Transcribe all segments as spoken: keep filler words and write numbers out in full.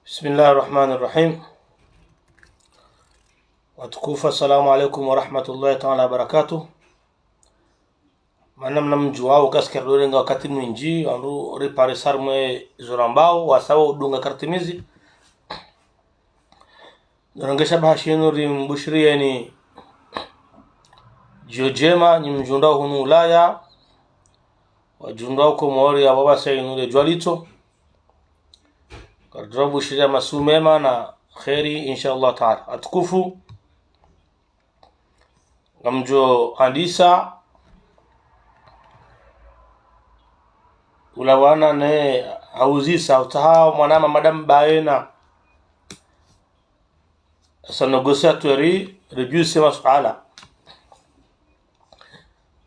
بسم الله الرحمن الرحيم. Watukufu, assalamu alaikum warahmatullahi taala wabarakatuh. Mana mna mdjuwao kasi karidorenga wakati mwindji, wandru ripare sarmwe zorambao, wasawa udunga kartimizi. Dorengesha bahashinu rimbushiriyeni djio djema, nyi mdjundao hunu Ulaya, wadjundao Komori, apvo pvasa inu le djuwa litso. Karidobushiriya masihu mema na kheri, insha Allah taala. Watukufu, ngamdjo handisa ulawana ne hauzisa, utsaha mwanama madame Baena. Sa négociateur, réduire masuala.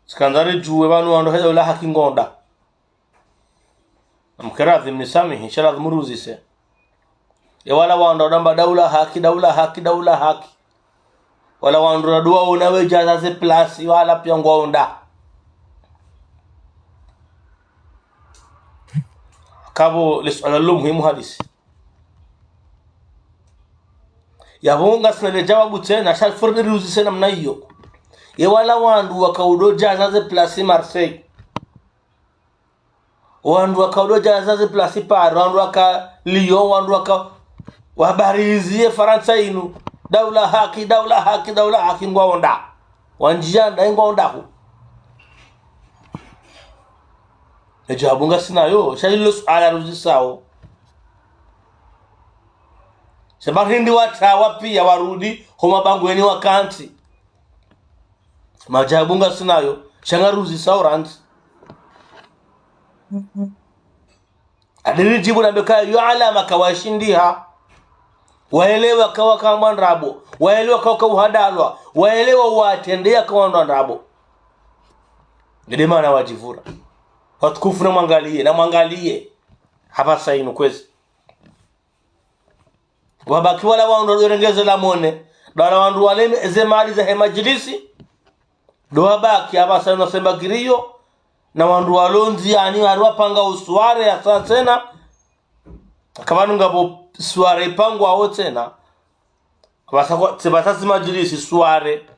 Tsikandza ridjuwe pvanu wandru he daula haki ngwonda. Namkere adhim nisamihi, insha Allah adhim ruzise. Ye wala wandru wadamba daula haki, daula haki, daula haki. Wala wandru raduwa wona wedjaza ze place, wala piya ngwonda. Kapvo le suala lo muhimu halisi. Yapvo ngasina le djawabu tsena, sha il faut niriuzise namna iyo. Ye wala wandru waka udo djaza ze place Marseille. Wandru waka udo djaza ze place Paris, wandru waka Lyon, wandru waka wabarizi ye Farantsa inu. Daula haki, daula haki, daula haki ngwonda. Wandjiyanda ngwonda hu. E djawabu ngasinayo, sha ilo suala ruzisao. Sha bahindi watrawa piya warudi, homa bangweni wakantsi. Madjawabu ngasinayo, sha ngaruzisao randzi. Adiri djibu nambe kaya yo alama kawashindiha. Waelewa kawa kamwa ndrabo. Waelewa kawa kauhadalwa. Waelewa watrendeya kawa ndo ndrabo. Ngede mana wadjivura. Watukufu namwangaliye, namwangaliye. Hapvasa inu kwezi. Wabaki wala wandru wadorengeze la mone. Wala wandru wale ze mali za he madjilisi. Ndo wabaki hapvasa inu wasembagiriyo. Na wandru walo ndziyani wari wapanga usuare ya sa tsena. Kapvanu ngapvo suare ipangwao tsena. Hapvasa kwa, tsi pvasa tsi madjilisi suare.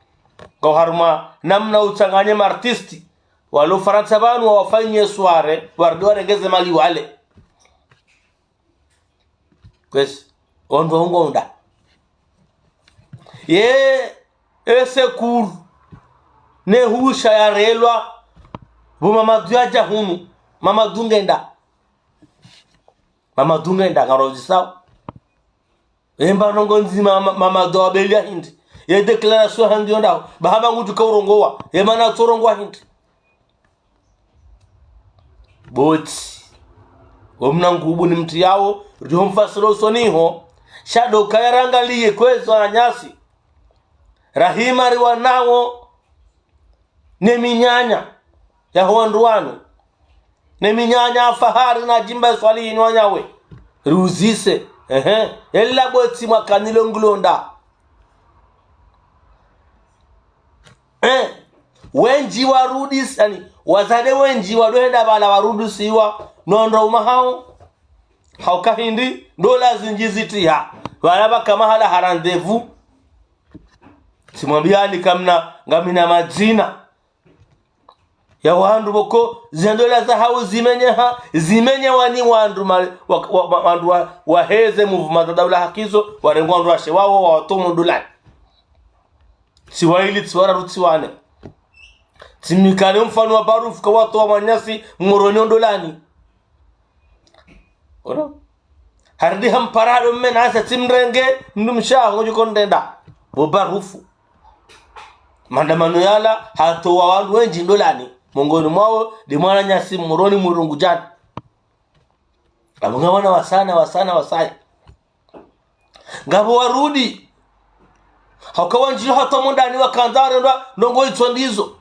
Ngau harumwa namna utsanganye ma artiste. Walo Farantsa pvanu wawafanye suare. Warudi warengeze mali wale. Kwezi, wandru wa ngwonda. Ye, e secours, ne husha yarelwa, pvo Mamadu yadja hunu, Mamadu ngenda. Mamadu ngenda, ngarozisao. Emba ndrongo ndzima ma-, Mamadu wabeliya hindri. Ye déclaration handi yondaho. Bahaba ngudjuka urongowa. Ye mana tsorongowa hindri. Boti. Wo mna ngubu ni mtri yawo, riho mfasiro usoni ho. Sha ndo kaya rangaliye kwezi wananyasi. Rahima riwanawo. Ne minyanya. Yaho wandru wanu. Ne minyanya Fahari na Djimba Swalihi ni wanyawe. Riuzise. Ehe. Ela boti mwakanilo ngulonda. Eh, wendji warudi, yani, wazade wendji wadohenda pvala warudisiwa, nondo umahao, hauka hindri, ndola zindji zitriha, pvala pvaka mahala ha rendez-vous, tsimwambiyani kamna, ngamina madzina ya wandru pvoko, zindola zahao zimenyeha, zimenyewa ni wandru ma-, wa-, wa-, wa-, wandru wa-, waheze mouvement za daula haki zo, warengwa wandru washe wawo, wawatowa mo ndolani. Tsi wayili, tsi wararu, tsi wane. Tsimikane mfano wa Barufu, kawatowa mwananyasi Moroni ondolani. Ona? Harudi hampara ndo mmenasa tsimrenge, mndru mshaho, ngudjo kondrenda. Bo Barufu. Maandamano yala, hatowa wandru wendji ndolani. Mongoni mwawo, ndi mwananyasi Moroni Murungudjani. Apvo nga wana wasaya, wasaya, wasaya. Ngapvo warudi. Hauka wandjilo hata mondani wakandza warendwa, ndrongo itso ndizo.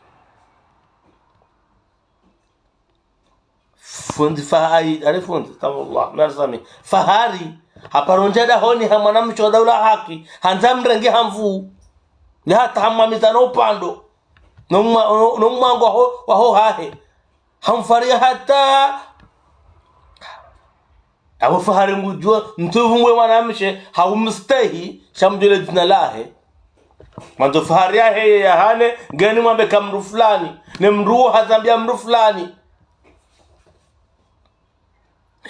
Fundi Fahari, ari fundi, astaghfirullah, narisami. Fahari, haparondja dahoni ha mwanamshe wa daula haki, handza mrenge ha nvu. Ni hata hamwamiza no upando. No mwa-, no, no mwango waho, waho hahe. Hamfariya hata Apvo fahari ngudjuwa, mtsuvu mwe mwanamshe, haumstehi, sha mdjuwe le dzina lahe. Mwandzo fahari yahe ye yahane, ngeni mwambe ka mdru fulani, ne mdru uwo hazambiya mdru fulani.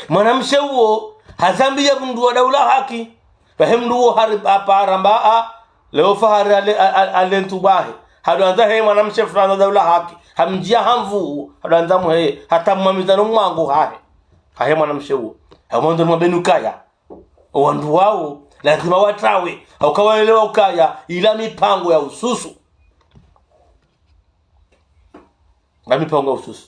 Mwanamshe uwo, hazambiya mdru wa daula haki. Pvahe mdru uwo hari hapara mba a, leo fahari ale, ale, ale ntsu bahe. Hadwandza he mwanamshe fulani wa daula haki. Hamdjiya hamvu, hadwandza muheye, hata mwamiza no mwangu hahe. Hahe mwanamshe uwo. Hamwandzo mwambe nukaya. Owandru wawo, lazima watrawe. Hauka waelewa ukaya, ila mipango ya ususu. Nga mipango ya ususu.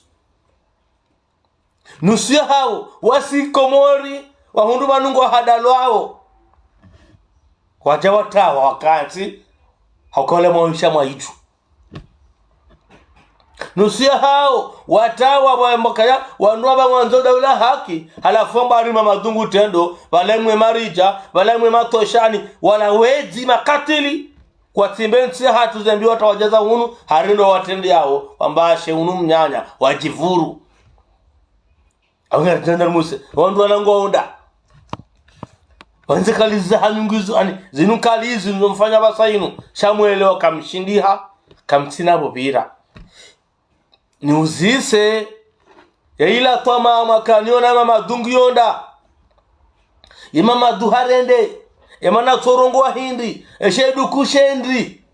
Nusu yahawo, wasi Komori, wahundru pvanu ngwahadalwawo. Wadja watrawa wakantsi, hauka wale mwawisha mwaitru. Nusu yahawo, watrawa wamba kaya, wanu amba ngwandzo daula haki, halafu wamba ari Mamadu Ngutendo, pvale mwe Maridja, pvale mwe Matoshani, wala wedzi makatili. Kwatsimbe ntsi yahatru zembi wata wadjaza hunu, hari ndo watrende yawo, wamba she hunu mnyanya, wadjivuru. Awe ngari tenda muse, wandru wana ngwaonda. Wandze kali za hanyu ngizo, ani, zinu kali izi, nzo mfanya pvasa inu, sha mwelewa kamshindiha, kamtsina pvo pvira. Niuzise, ya ila twamaa mwakaniona Mamadu ngiyonda. Ye Mamadu harende, ye mana tsorongowa hindri, ye she duku shendri.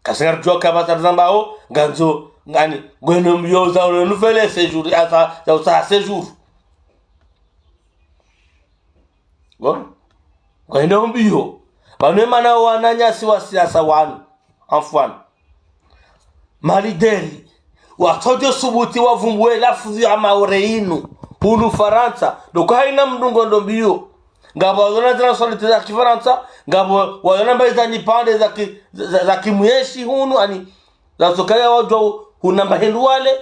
Kasi ngaridjuwa kapvatsi zambwawo, ngandzo, ngani, ngwendo mbiyo za ule nufele séjour, asa, za usa séjour. Bon? Ngwendo mbiyo. Pvanu ye mana wananyasi wa siasa wanu. Anfwani. Malideri. Watsodjo subuti wavumbuwe lafuzi ya Maore inu. Hunu Farantsa. Ndo ka hayina mdru ngwendo mbiyo. Ngapvo wazona zina solite za Kifarantsa. Ngapvo wazona mbayi za nyipvandre za ki-, za, za, za kimweshi hunu, ani, za sokaya wadjuwa hunu amba hindru wale.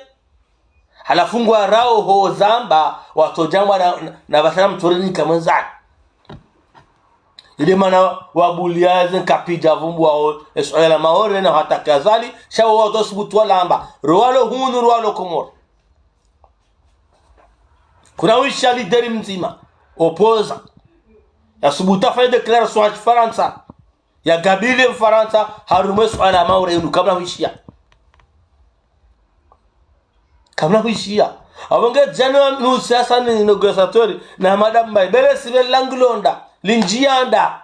Halafu ngwarao ho zamba, watsodjamwa na, na, na pvasa na mtsorini kamwenzani. Inde mana wabuliya ze nkapvi dja vumbuwawo, ye suala la Maore na hata Azali, sha wo watso subutu walamba, ro walo hunu, ro walo Komori. Kuna wishiya lideri mdzima, opposant. Ya subutu afanye déclaration ha Shifarantsa. Ya gabile Mfarantsa, harumwa ye suala la Maore inu, kamna wishiya. Kamna wishiya. Apvo nge djana wa nu siasa ni négociateur, na madame Mbaye, bele sibe langulonda, lindjiyanda.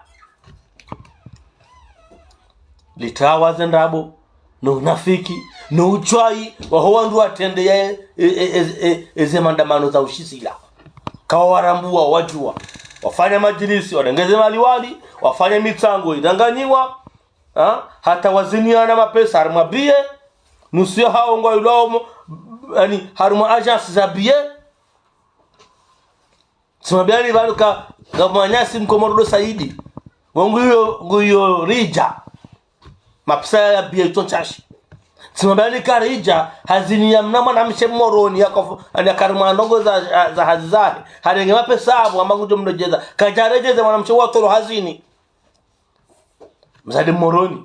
Litrawa ze ndrabo, no unafiki, no utswayi, waho wandru watrende ya, e, e, e, e, eze mandamano za ushisila. Kawawarambuwa, wadjuwa. Wafanya madjilisi, warenge ze maliwali, wafanya mitsango idanganyiwa, ha? Hata waziniyana mapesa harumwa billet, nusu yahawo ngwayilwawo mo, ani, harumwa agence za billet. Tsimwambiani pvanu ka, nga mwananyasi Mkomori ndo Saidi. Wo nguyo, nguyo Ridja. Mapesa ya billet tso ntsashi. Tsimwambiani ka Ridja, haziniya mna mwanamshe Mmoroni, ya kofu, ani yakari mwa ndrongoo za, za, za hazi zahe. Harenge mapesa apvo, amba ngudjo mredjeza. Kadjaredjeze mwanamshe wa tolo hazini. Mzade Mmoroni.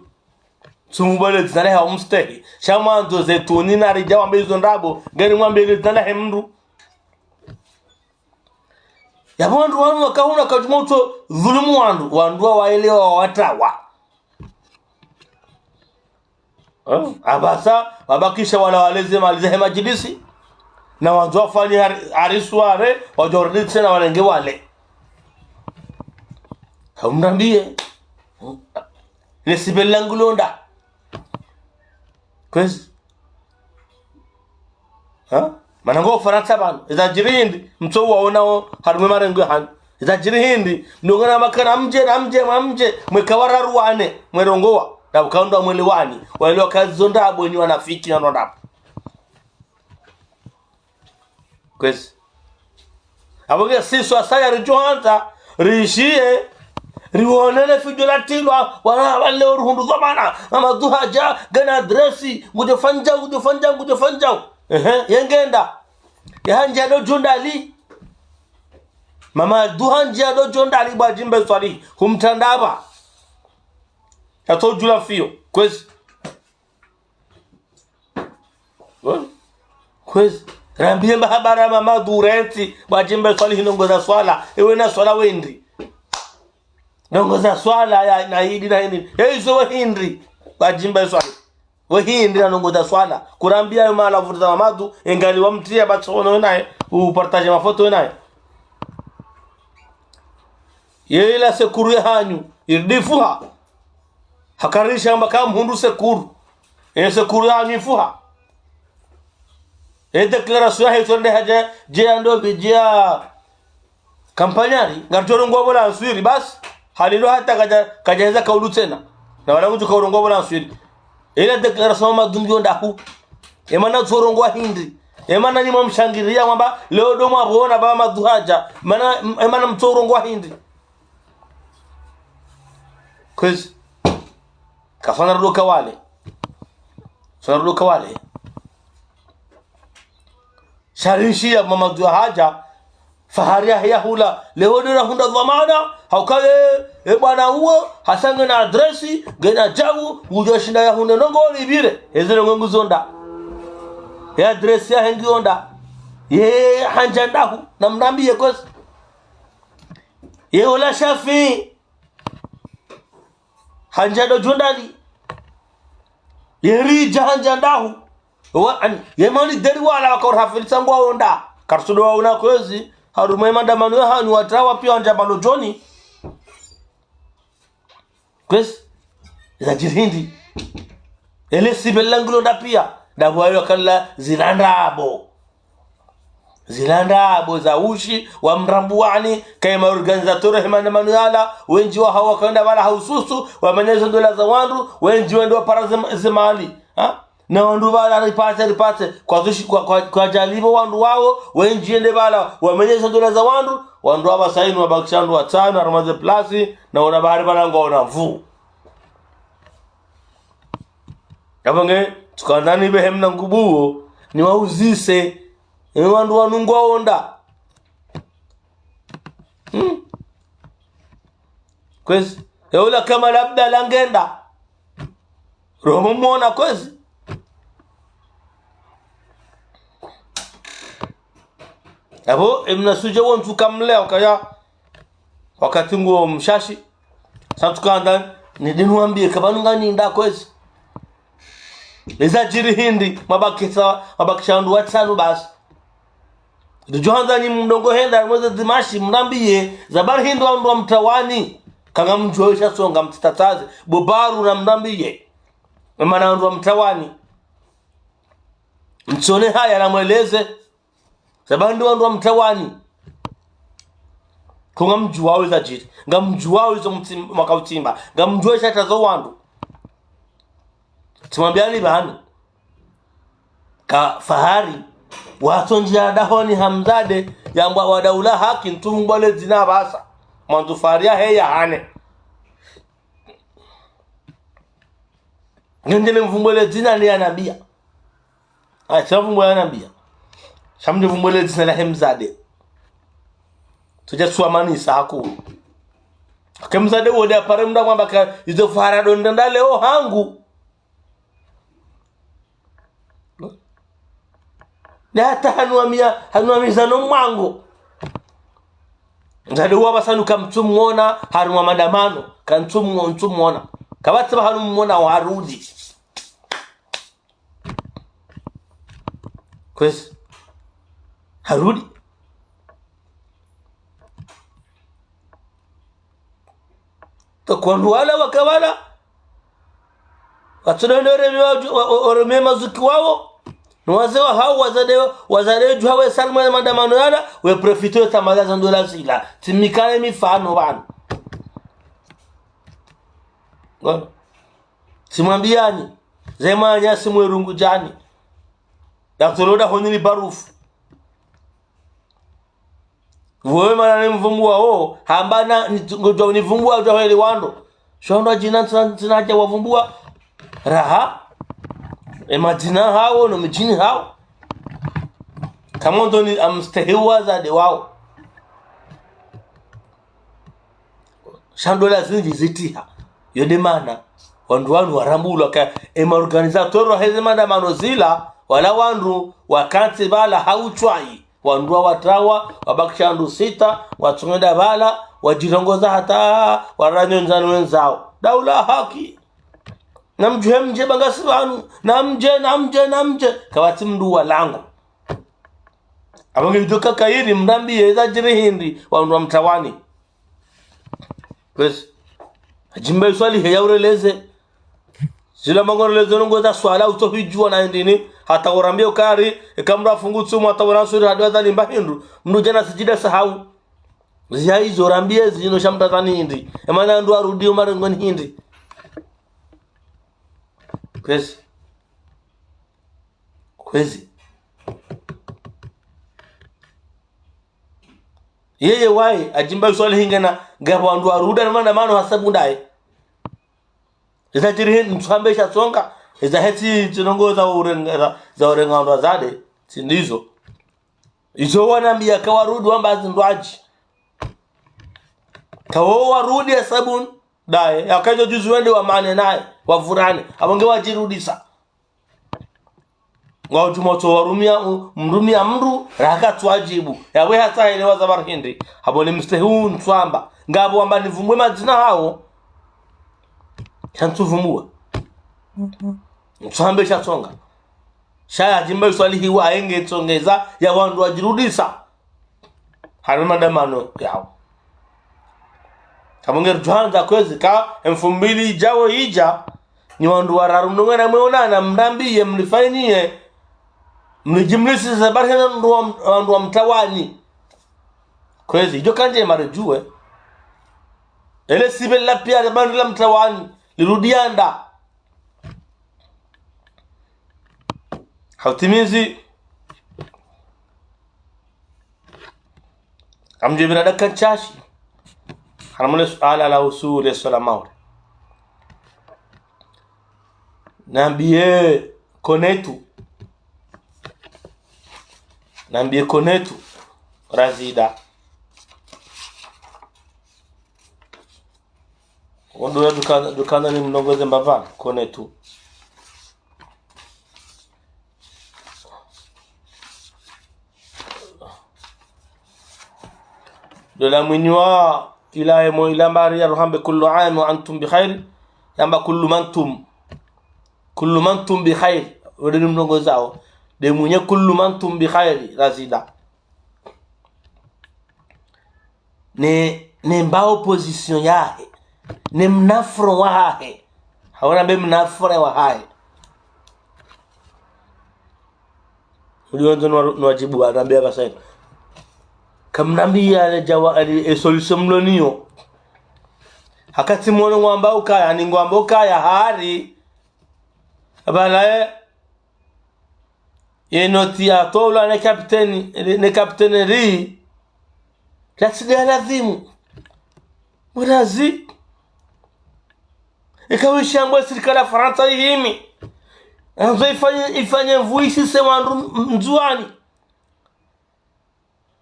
Tsumubale dzina lahe haumstehi. Sha mwandzo Zetuni na Ridja wambe izo ndrabo. Ngeni mwambe le dzina lahe mdru. Yapvo wandru wanu wakahuna kadjuma utso dhulumu wandru, wandru wawaelewa wawatrawa. Eh? Apvasa, wabakisha wala wale ze mali zahe madjilisi, na wandzo wafanye hari, hari soirée, wadjo rudi tsena walenge wale. Hamrambiye. Lesibe langulonda. Kwezi. Ha? Mana ngo Farantsa pvanu. Eza djiri hindri, mtso waonao harumwa ye marengo yahanyu. Eza djiri hindri, mnongana makana mdje, na mdje, mwa mdje, mweka wararu wane, mwerongowa. Na ukaundwa mwelewani, waelewa ka zo ndrabo nyi wanafiki na ndrabo. Kwezi. Apvo nge sisi wasaya ridjo hantsa, rishiye, riwone le fidjo latrilwa, wana, wale uruhundru dhwamana, Mamadu hadja, ngena adresi, ngudjo fanya, ngudjo fanya, ngudjo fanya. Ehe, yengenda. Yahandjiya ndo djundali. Mamadu handjiya ndo djundali bwa djimbe swali. Humtranda apva. Yatso djula fiyo. Kwezi. Bon. Kwezi. Rambiye mba habari ya Mamadu urentsi, wadjimbe swali hindrongo za swala, ewe na swala wehindri. Ndrongo za swala ya, na idi na hindri. He izo wehindri, wadjimbe swali. Wehindri na ndrongo za swala. Kurambiya yo mahala vutu za Mamadu, engali wamtriya batsono wenaye, upartaje mafoto wenaye. Ye ila sekuru ya hanyu, iridifuha. Hakarisha mba kamhundru sekuru. Ye sekuru ya hanyu ifuha. Ye déclaration yahe itsonde hadja, dje ya ndopvi, dje ya kampanyari, ngarutsorongowa bola answiri, basi, halilo hata kadja, kadja heza kaulu tsena. Na wala ngudjo kaurongowa bola answiri. Ila déclaration Mamadu ngiyo ndahu. Emana tsorongowa hindri. Emana ni mwamshangiriya mwamba, leo ndo mwapvona ba Mamadu hadja. Mana, emana mtsorongowa hindri. Kwezi. Kafana rudoka wale. Fana rudoka wale. Sharishi ya Mamadu ya hadja, fahari yahe ya hula, leo ndo rahundra dhwamana, hauka ye, e bwana uwo, hasa ngena adresi, ngena djau, udjo shinda ya hundre ndrongo lipvire, ezele ngwengu zonda. Ye adresi yahe ngiyo nda, ye handja ndahu, na mrambiye kwezi. Ye ola Shafi, handja ndo djundali. Ye ridja handja ndahu. Wa, ani, ye mani deri wala wakauri hafilitsa ngwawo nda. Karutsudo waona kwezi, harumwa ye mandamano ya hanyu watrawa piya wandja malo djoni. Kwezi, zadjiri hindri. Ele sibela ngilo nda piya. Ndapvo ayo kala zila ndrabo. Zila ndrabo za ushi, wa mrambuwani, kayi ma organisateur he mandamano yala, wendji wahawo wakaenda pvala ha ususu, wamenya ze ndola za wandru, wendji wende wapara ze, ze mali. Ha? Na wandru pvala ripatse, ripatse, kwa zushi, kwa, kwa, kwa djalibo wandru wawo, wendji wende pvala, wamenya ze ndola za wandru, wandru wapvasa inu wabakisha wandru watsanu, harumwa ze plasi, na wona bahari pvala ngwaona mvu. Yapvo nge, tsukandani pvehe mna ngubuwo, niwauzise, e wandru wanu ngwawo nda. Hmm. Kwezi, e ola kama labda la ngenda. Roho mumwona kwezi. Yapvo, emna suje wontsu kamle, wakaya, wakati nguwo mshashi. Sa tsukandani, nidinu wambiye, kapvanu ngani nda kwezi. Ezadjiri hindri, mwabakisa, mwabakisha wandru watsanu basi. Ndidjo handza ni mdrongo henda, mweze dimashi, mrambiye, za bari hindri wandru wa mtawani. Kanga mdjuwa wisha songa mtsitataze, bo baru na mrambiye. Emana wandru wa mtawani. Mtsone haya na mweleze. Sababu ndi wandru wa mtawani. Ko ngamdjuwao zadjiri. Ngamdjuwao zo mtsim-, mwaka utsimba. Ngamdjuwao shata zo wandru. Tsimwambiyani pvanu. Ka fahari. Watsondjiya dahoni ha mzade. Yambwa wa daula haki ntsu mbo le dzina pvasa. Mwandzo fahari yahe ya hane. Ngendele mvumbwe le dzina ni ya nambiya. Ayi, tsi mvumbwe ya nambiya. Sha mdje mvumbwe le dzina lahe mzade. Tsudja suwamanisa haku. Ke mzade wode apare mdru mwamba ka izo fahari ndo ndenda leo hangu. Ne hata hanuwamiya, hanuwamiza no mwango. Mzade wa pvasa nu kamtsumwona, harumwa mandamano, kamtsumwo-, mtsumwona. Kapvatsi pvahanu mwona harudi. Kwezi. Harudi. Toko wandru wala waka pvala. Watsono ndo oreme wa-, wa-, wa-, oreme mazuki wawo. No wazee wahawo, wazade, wazade djuha we salma ya mandamano yala, we profite we tamaza za ndola zila. Tsimikane mifano pvanu. Ngono. Tsimwambiyani. Ze manya tsimwerungu djani. Ya toloda honili barufu. Wewe mana ni mvumbuwa wo, hamba na, ni, ngodjuwa ni vumbuwa, udjuwa wele wandru. Sho wandru wa djina ntsina, ntsina hadja wavumbuwa. Raha. E madzina hawo, no midjini hawo. Kamwe ndo ni amstehiwa zade wawo. Sha ndola zindji zitriha. Yo nde mana. Wandru wanu warambulwa ka, e ma organisateur waheze mandamano zila, Wala wandru wakantsi pvala ha utswayi. Wandru wawatrawa, wabakisha wandru sita, watsungenda pvala, wadjirongoza hata waranyondzani wendzao. Daula haki. Namdjuhe mdje ba ngasi pvanu, namdje, namdje, namdje. Kapvatsi mndru wa lango. Apvo nge idjo kaka iri mrambiye zadjiri hindri wandru wa Mtawani. Kwezi. Hadjimba iswali heya ureleze. Zila mango releze ndrongoo za swala utsohidjuwa na hindrini. Hata urambiye ukaya ri, eka mndru hafungu tsumu hata uransuri hadwa dhani mba hindru. Mndru djana sijida sahau. Ziya izo urambiye zinu sha mtazani hindri. Emana ndru arudi umarengoni hindri. Kwezi. Kwezi. Yeye waye, hadjimba iswali hingena, ngapvo wandru warudi na maandamano hasabu ndaye. Iza djiri hindri ntsuhambe sha tsonga, iza hetsi tsi ndrongoo za urenga, za, za urenga wandru wazade, tsi ndizo. Izo wanambiya ka warudi wamba zindrwadji. Ka wo warudi hasabu ndaye, yaka izo juzi wende wamane naye, wavurane, apvo nge wadjirudisa. Ngwa udjumotso warumia, u-, mrumia mndru, raka tsuwadjibu. Yapvo hata helewa za pvahindri. Apvo le mstehi u ntswamba. Ngapvo wamba nivumbwe madzina hawo. Sha ntsuvumbwa. Ntsuhambe sha tsonga. Sha yadjimba iswali hiwa enge tsongeza ya wandru wadjirudisa. Harumwa maandamano yawo. Apvo nge ridjo handza kwezi ka emfumbili idjawo idja, nyi wandru wararu ndrongoo na mweonana, mrambiye, mrifanyie, mridjimlisise barihana wandru wa, wandru wa Mtawani. Kwezi, idjo kandje maridjuwe. Ele sibe la piya la bandru la Mtawani, lirudi yanda. Hautimizi. Amdjibira dakika ntsashi. Hanamule suala la usule swala mauri. Nambiye konetu. Nambiye konetu. Razida. Wandru ya dukana, dukana ni mlongoze mbapvana, konetu. Dola mwinyi wa ila emo ila mbari ya ruhambe كل عام وأنتم بخير. Yamba كل ما أنتم. كل ما أنتم بخير. Wede ni mlongozawo. De mwinyi كل ما أنتم بخير. Razida. Ne, ne mba opposition yahe. Ne mna front wahahe. Haona be mna front wahahe. Uli wandzo nwa-, nwadjibu anambiya pvasa inu. Kamnambiya ale djawa, ale e solution mlo niyo. Hakati mwono ngwamba ukaya, ni ngwamba ukaya hari. Apvala e, ye noti ya tolwa ne kapiteni, ne kapiteni ri. Yatsi de ya lazimu. Murazi. Ika wishambwe sirikali ya Farantsa ihimi. Andzo ifanye, ifanye mvuu isise wandru m-, Ndzuwani.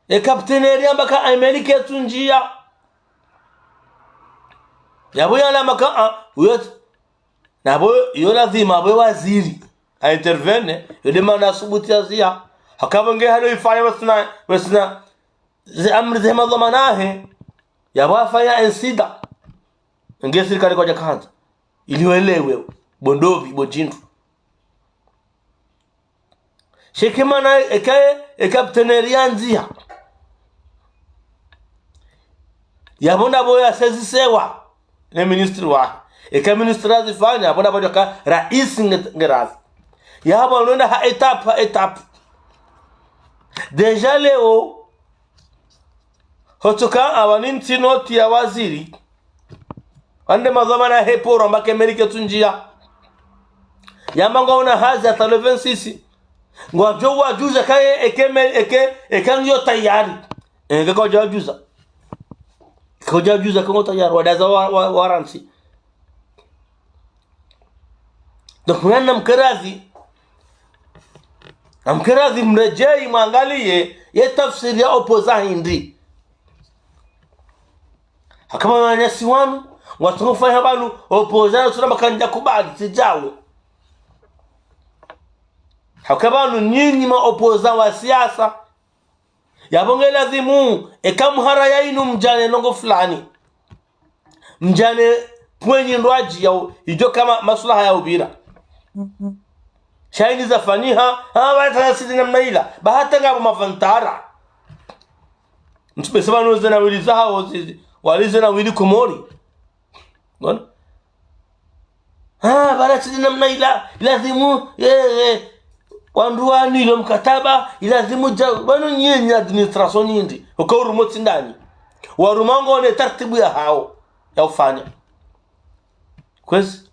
E kapiteni ri amba ka Amerika yatsunjiya. Yapvo yalamba ka, a, uyo, napvo yo lazima, apvo waziri. A intervenir, yo de mana subuti ya ziya. Hakapvo nge halo ifanya wesina, wesina, ze amri ze madhwamana yahe. Yapvo afanya incident. Nge sirikali kwadja kandza. Ili welewe, bo ndopvi, bo djindru. Sheke mana eka, eka kapiteni ri yandziha. Yapvo ndapvo yasezisewa ne ministre wahe. Eka ministre hazifanya, yapvo ndapvo djoka raisi nge, nge razi. Yapvo nonda ha étape, ha étape. Déjà leo, hotsoka apvani ntsi noti ya waziri. Wande madhwamana hepvo ramba ke Amerika yatsunjiya. Yamba ngwaona hazi hata le vingt-six. Ngwadjo wadjuza kaye eke me-, eke, eka ngiyo tayari. Eke kwadja wadjuza. Kwadja wadjuza ke ngo tayari. Wadaza wa, wa, warantsi. Donc, mwana mkerazi. Namkerazi mredjeyi mwangaliye, ye tafsiri ya opposant hindri. Hakama wananyasi wanu, ngwatsungufanya pvanu, opposant na tsuna makandja kubali, tsi djawo. Hauka pvanu nyinyi ma opposants wa siasa. Yapvo nge lazimu, eka mhara ya inu mdjane ndrongoo fulani. Mdjane pvwenyi ndrwadji ya u-, idjo kama maslaha ya upvira. Sha ini zafanyiha, ah, pvala tsi namna ila. Ba hata ngapvo mavantara. Mtsubese pvanu ze nawiri zahawo, zi-, zi-, wali ze nawiri Komori. Ngona? Ah, pvala tsi namna ila, ilazimu, eh, eh, wandru wanu ile mkataba, ilazimu dja, pvanu nyinyi administration nyindri, uka urumwa tsi ndani. Warumwa ngo ne tartibu yahawo, ya ufanya. Kwezi,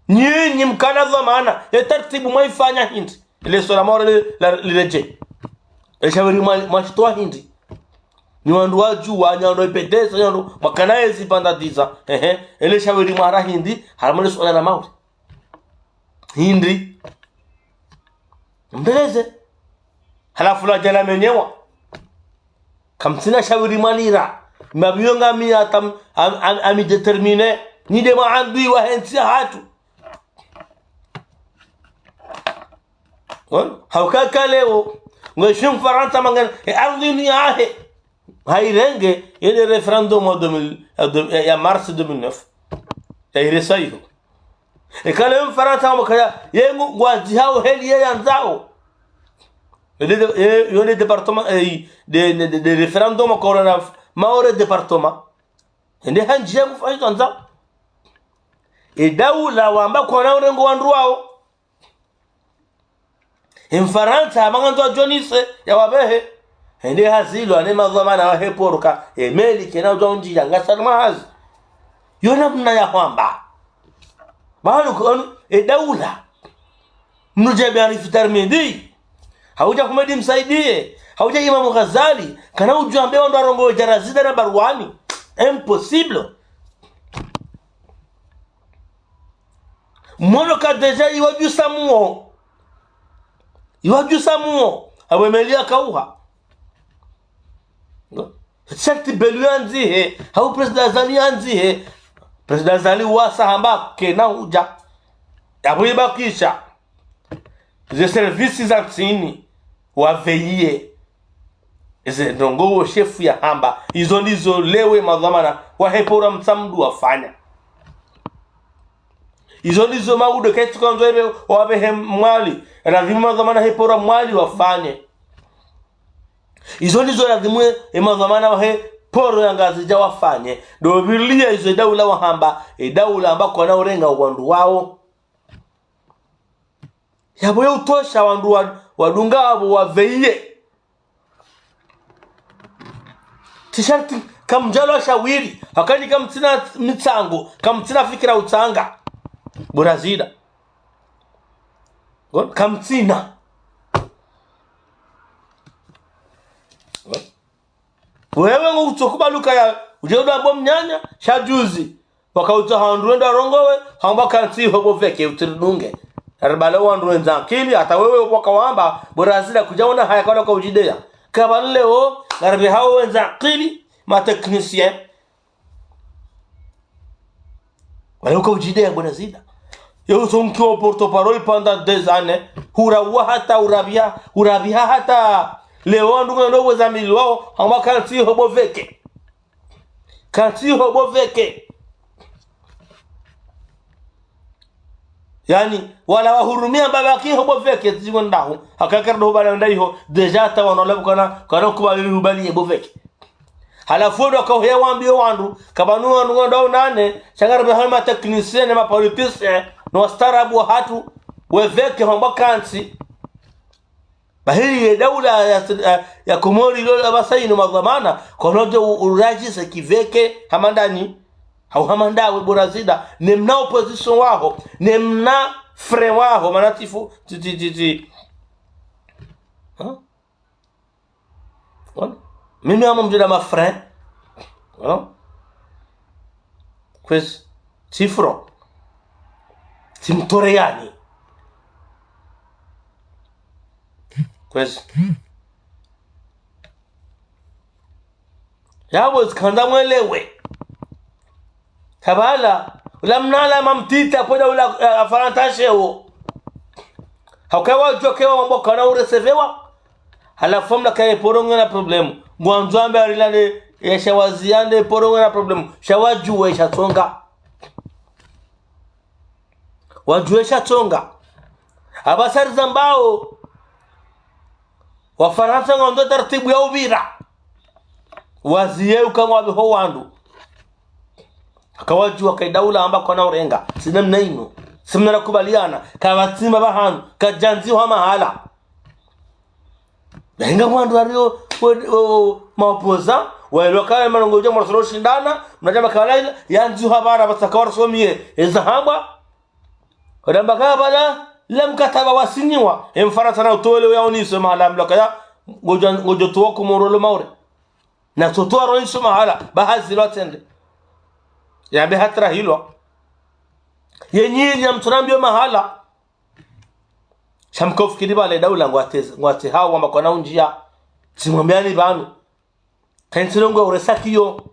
nyinyi mkana dhwamana, ye tartibu mwaifanya hindri. Ile swala mwaore li-, la-, liredjeyi. Ele shawiri mwa-, mwashitowa hindri. Ni wandru wadjuwa, nyando ipedesa, nyando, mwakana ezi pvanda diza. Ehe, ele shawiri mwara hindri, harimwa le swala la mauri. Hindri. Mbeleze. Halafu la djana menyewa. Kamtsina shawiri mwalira. Mapviyo ngami ata m-, am-, am-, ami déterminé. Nyi nde maadui wahe ntsi yahatru. Hauka eka leo, ngo ishi Mfarantsa mangana, e ardhwi ni yahe. Hairenge, yende référendum wa deux mille, ya deux, ya, ya mars deux mille neuf. Yairesa iyo. Eka leo Mfarantsa wamkaya, yengu ngwadzihao heli ye yandzao. Yende de-, ye-, yende département, eh, de, de, de, de référendum wa corona, Maore département. Yende handjia kufanya yandzao. E daula wamba kwana urengo wandru wao. E Mfarantsa, hama ngandzo adjonise, ya wapvehe. Hende hazilwa, ne madhwamana wahe poro ka, e meli, kena udja undjia, ngasi harumwa hazi. Yo namna ya hwamba. Pvanu konu, e daula. Mdru dja be Arif Darmidi. Haudja Houmed Msaidié. Haudja Imam Ghazali. Kana udjwambe wandru warongowe dja Razida na Barwani. Impossible. Mwono ka déjà iwadjusa muo. Iwadjusa muo. Apvo e meli yakauha. Sharti Belou yandzihe. Hau Président Azali yandzihe. Président Azali wasa hamba kena udja. Apvo ibakisha. Ze services za ntsini, wa veiller. Eze ndrongoo shefu ya hamba, izo ndizo leo e madhwamana wahe poro mtsamdu wafanya. Izo ndizo maudo ketsi kwandzo ebe wapvehe Mwali, lazimu madhwamana he poro Mwali wafanye. Izo ndizo lazimu e madhwamana wahe poro ya Ngazidja wafanye. Ndo pvilia izo e daula wahamba, e daula amba kwana urenga wandru wao. Yapvo ya utosha wandru wa-, wadunga apvo wa veiller. Tsi sharti kamdjalwa shawiri, hakani kamtsina mitsango, kamtsina fikira utsanga. Bo Razida. Ngon-, kamtsina. Ngon-, wewe ngutsokubaluka ya, udje udambo mnyanya, sha juzi. Wakaudza wandru wende warongowe, hamba kantsi ho bo veke utsiridunge. Aribale wandru wendza akili, hata wewe waka wamba, bo Razida kudjaona haya kana uka udjideya. Kapvanu leo, ngaripvehao wendza akili, ma techniciens. Wale uka udjideya bo Razida. Yo usonkiwa porte-parole pendant des années, hurawa hata urapviha, urapviha hata leo wandru ngwendo weza mili wao, hamba kantsi ho bo veke. Kantsi ho bo veke. Yaani, wala wahurumia mbaba ki ho bo veke, tsi ngwendao. Haka kardo ho bala ndaiho, déjà hata wanola kana, kana kubali ubali ye bo veke. Halafu ndo kauhe wambiyo wandru, kapvanu wandru ngwendao nane, sha ngaripvehao ma techniciens, ne ma politiciens, no wastaarabu wahatru, we veke hamba kantsi. Bahiri ye daula ya, ya, ya Komori lolo apvasa inu madhwamana, kono dje u-, urajise kiveke hama ndani, hau hama ndawe bo Razida, ne mna opposition waho, ne mna frein waho, mana tsifu, tsi, tsi, tsi, tsi. Huh? Ona? Mimi hama mdjina ma frein. Ona? Kwezi, tsi front. Tsi mtore yani. Kwezi. Yapvo zikandza mwelewe. Kapvala, ula mnala mamtiti apvo nda ula, eh, afarantsa shewo. Hauka wadjuwa ke wamba kwana uresevewa. Halafu mla kaye poro ngena problème. Ngwandzo wambe arilande, ye sha wazi yande poro ngena problème. Sha wadjuwa ye sha tsonga. Wadjuwa ye sha tsonga. Apvasa rizambao. Wafarantsa ngwandzo taratibu ya upvira. Waziye uka ngwapveho wandru. Haka wadjuwa ka idaula amba kwana urenga. Tsi namna inu. Tsi mna kubaliana. Kapvatsi mba pvahanu. Kadjandziwa mahala. Yainga wandru wariyo, we, we, we, maopoza, waelewa kaya marongo udja mwarasolo shindana, mnadja makalaila, yandziwa pvara pvatsaka warasomiye, eza hambwa. Wadamba kaya pvala, le mkataba wasinyiwa, e Mfarantsa na utowele uyaonise mahala mlaka ya, ngodjo, ngodjo towa Komoro lo Maore. Na tsotowa ronise mahala, ba hazi lo atsende. Yambe hatrahilwa. Yenyi, nyamtsunambiyo mahala. Sha mkofikiri pvale daula ngwateze, ngwatse hawo wamba kwana undjia. Tsimwambiani pvanu. Ka ntsi longo uresakiyo.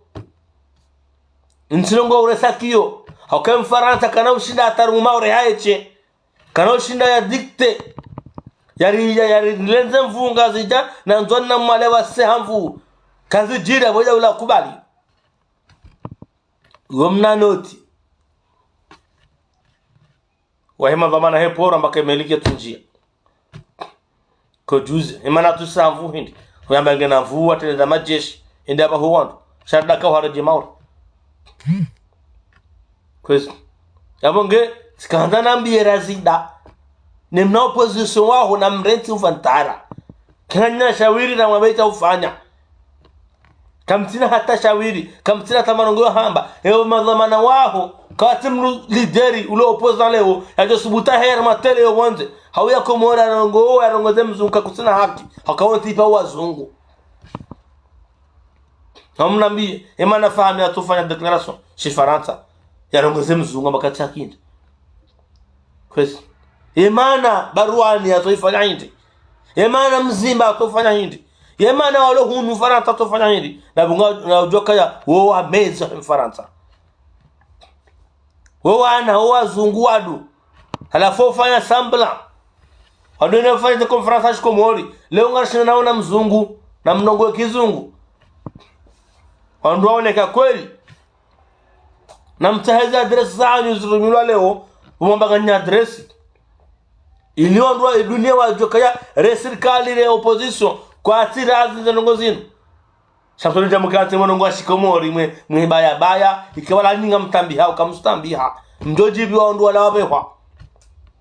Ntsi longo uresakiyo. Hauka Mfarantsa kana ushinda ataruma ure haeche. Kana ushinda ya dicté. Yari, ya, yari lenze mvuu Ngazidja, na Ndzuani na Mwali wase ha mvuu. Kazidjiri pvo daula kubali. Uwo mna noti. Wahe madhwamana he poro amba ke melike tundjia. Ko juzi, emana tusa mvuu hindri. Kuyamba ngena mvuu watreleza majeshi. Hindri apvaho wandru. Sha ridaka uhara dje Maore. Kwezi. Yapvo nge, tsikandza nambiye Razida. Ne mna opposition waho na mrentsi uvantara. Kena nyina shawiri na mwambe ita ufanya. Kamtsina hata shawiri, kamtsina hata marongo yo hamba. Ewo madhwamana waho, kawatsi mdru lideri, ule opposant leo, yadjo subutu hera matele yo wandze. Hauya Komori yarongo, yarongoze mzungu kakutsina haki. Hauka wontsi pia wazungu. Hamnambiye, emana Fahami yatsofanya déclaration, Shifarantsa. Yarongoze mzungu amba katsi haki hindri. Kwezi. Emana Barwani yatsoifanya hindri. Emana Mzimba yatsoifanya hindri. Emana walo hunu Farantsa yatsoifanya hindri. Na pvo nga, na udjuwa kaya, wo wamezi wa Farantsa. Wo wana, wo wazungu wandru. Halafu ufanya semblant. Wandru wene ufanya ze conférence ya Shikomori. Leo ngarishina naona mzungu, na mrongowe kizungu. Wandru waoneka kweli. Na mtsaheze adresse zanyu zirumilwa leo, umwamba nganyi adresse. Ili wandru wa dunia wadjuwe kaya re sirikali re opposition, kwatsi razi ze ndrongo zinu. Sha msoni dja mkatsi mwanongo wa Shikomori mwe, mwe baya baya, ike wala nyinyi ngamtsambiha, uka mtsambiha. Mdjo djibiwa wandru wala wapvehwa.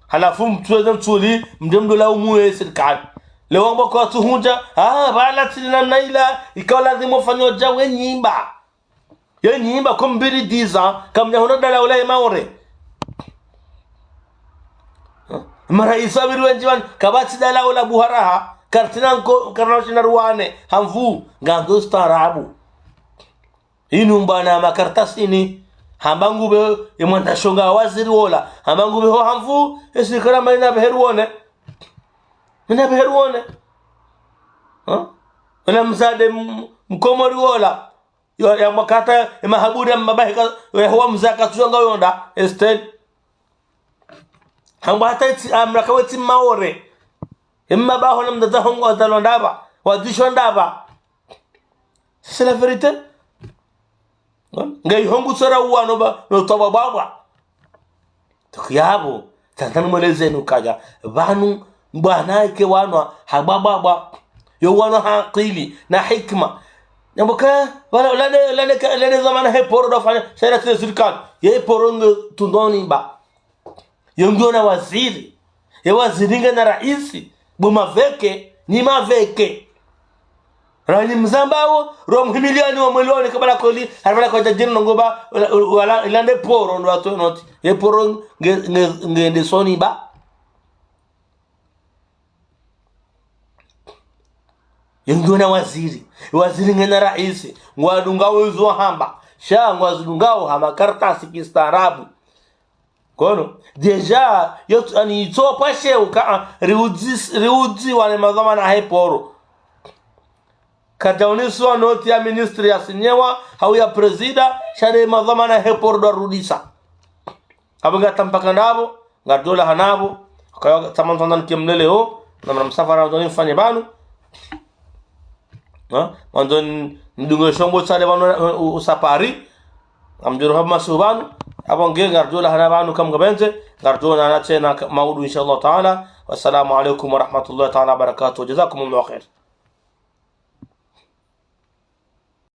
Halafu mtsuweze mtsuli, mdje mdjo laumu ye sirikali. Leo wamba kwatsu hundja, ah, pvala tsi namna ila, ika wala lazimu ufanye udja we nyimba. Ye nyimba ko mbili diza, kamdja hundra dalaula ye Maore. Maraisi wapviri wendji pvanu, kapvatsi dalaula buharaha, karitsina nko, karina ushinda ruwane, ha mvuu, ngandzo ustaarabu. Inu mbwana makaratasi ini, hamba ngupve, ye mwana shonga waziri wola, hamba ngupve ho ha mvuu, ye sirikali amba ina pvehe ruwane. Ina pvehe ruwane. Ha? Ina mzade m-, Mkomori wola. Yo, ya mwakata, ye mahaburi ya mbaba heka, ya huwa mzaka tsuyo nga yonda, Estelle. Hamba hata itsi, amraka wetsi Maore. Ye mbaba ho na mdzadze ho ngwazalwa ndapva, wadzishwa ndapva. C'est la vérité. Nge ihongu tsora uwano ba, no twa bwabwa. Tsoku yapvo, tsandza nimwelezeni ukaya, pvanu, mbwana ike wanwa, ha bwabwabwa. Yo wanwa ha akili, na hikima. Namboka, pvala, lane, lane, ka-, lane zamana he poro dofanya, shaira tsi sirikali. Ye poro nge tundoni mba. Yo ngiyo na waziri. Ye waziri nge na raisi. Bo maveke, ni maveke. Ranyi mzambao, ro muhimiliani wa mweloni kabla koli, haribala kwa jajiri nongoba, wala, wala, ilande poro ndo watu noti. Ye poro nge, nge, nge nde soni ba. Yo ngiyo na waziri. Waziri nge na raisi. Ngwadungao izo hamba. Sha ngwazidungao ha makaratasi kistaarabu. Kono, déjà, yo, ani, itso pvashe uka, ah, riudzi, riudzi wale madhwamana he poro. Kadjaonisiwa noti ya ministri ya sinyewa, hau ya prezida, sha nde madhwamana he poro ndo warudisa. Apvo ngatampaka ndapvo, ngardola ha napvo, Kaya tsamantsandza nike mlele o, na mna msafara wandzo nimfanye pvanu. Ha? Wandzo n-, nidunge shombo tsale pvanu, eh, u-, usapari. Ngamdjoro hama su pvanu. Apvo nge ngardjo lahana pvanu kamwe ngapvendze. Ngardjo onana tsena ka-, maudu, insha Allah taala. Wassalamu alaikum warahmatullahi taala wabarakatuh. Jazakumullahu khair.